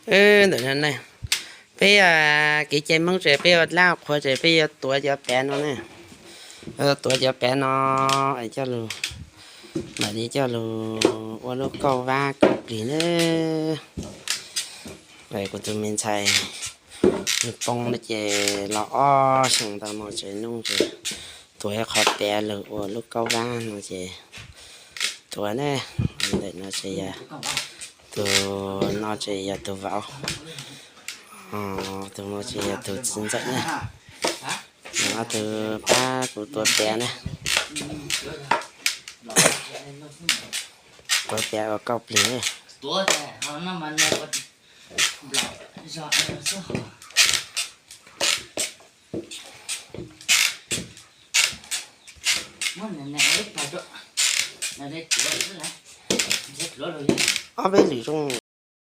Ntawm no ne, peb kev cai Hmoob ces peb ua laj qhua ces peb yuav tuav cov pav no ne. Tuav cov pav no es coj lug, mam li coj lug ua lub kauj vab kauj plig ne. Kuv tus me ntxhais nws poob no ces los ob xyoos ntau no ces nub ces tuav ib qho pav lug ua lub kauj vab no ces tuav ne. Ntawm no ces yog tus, no ces yog tus vauv, tus no ces yog tus txiv ntxawm ne. Ob tug pab kuv tuav pav ne, tuav pav ua kauj plig ne. Ob peb lwm zoo.